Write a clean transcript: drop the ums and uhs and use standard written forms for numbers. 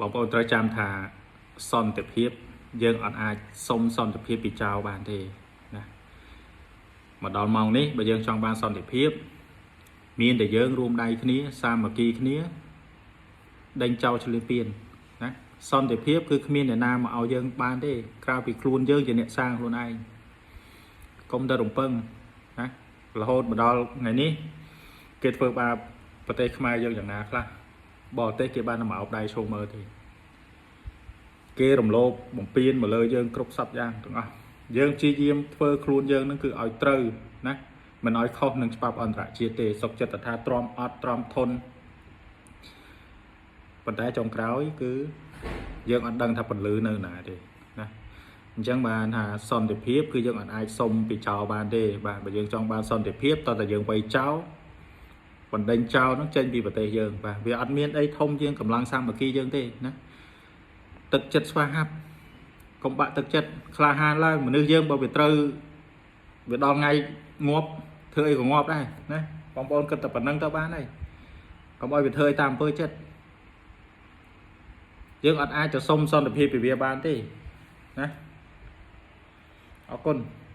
បងប្អូនត្រូវចាំថាសន្តិភាពយើងអត់អាចសុំសន្តិភាពពីចោរបានទេណាមកដល់ម៉ោងនេះបើយើងចង់បានសន្តិភាព មានតែយើងរួមដៃគ្នាសាមគ្គីគ្នាដេញចោលឆ្លៀនពៀនណាសន្តិភាពគឺគ្មានអ្នកណាមកឲ្យយើងបានទេក្រៅពីខ្លួនយើងជាអ្នកសាងខ្លួនឯងកុំតែរំពឹងណារហូតមកដល់ថ្ងៃនេះគេធ្វើបាបប្រទេសខ្មែរយើងយ៉ាងណាខ្លះបរទេសគេបានតែមកអោបដៃឈោមើលទេគេរំលោភបំពានមកលើយើងគ្រប់សពយ៉ាងទាំងអស់យើងព្យាយាមធ្វើខ្លួនយើងនឹងគឺឲ្យត្រូវណាមិនឲ្យខុសនឹងច្បាប់អន្តរជាតិទេសុកចិត្តថាទ្រាំអត់ទ្រាំធន់ប៉ុន្តែចុងក្រោយគឺយើងអត់ដឹងថាពន្លឺនៅណាទេណាអញ្ចឹងបានថាសន្តិភាពគឺយើងអត់អាចសុំពីចោរបានទេបាទបើយើងចង់បានសន្តិភាពតើតែយើងវៃចោលបណ្ដេញចោលហ្នឹងចេញពីប្រទេសយើងបាទវាអត់មានអីធំជាងកម្លាំងសាមគ្គីយើងទេណាទឹកចិត្តស្វាហាប់កុំបាក់ទឹកចិត្តក្លាហានឡើងមនុស្សយើងបើវាត្រូវវាដល់ថ្ងៃងាប់ធ្វើអីក៏ងាប់ដែរណាបងប្អូនគិតតែប៉ុណ្្នឹងទៅបានហើយកុំឲ្យវាធ្វើឲ្យតាមអំពើចិត្តយើងអត់អាចទៅសុំសន្តិភាពពីវាបានទេណាអរគុណ។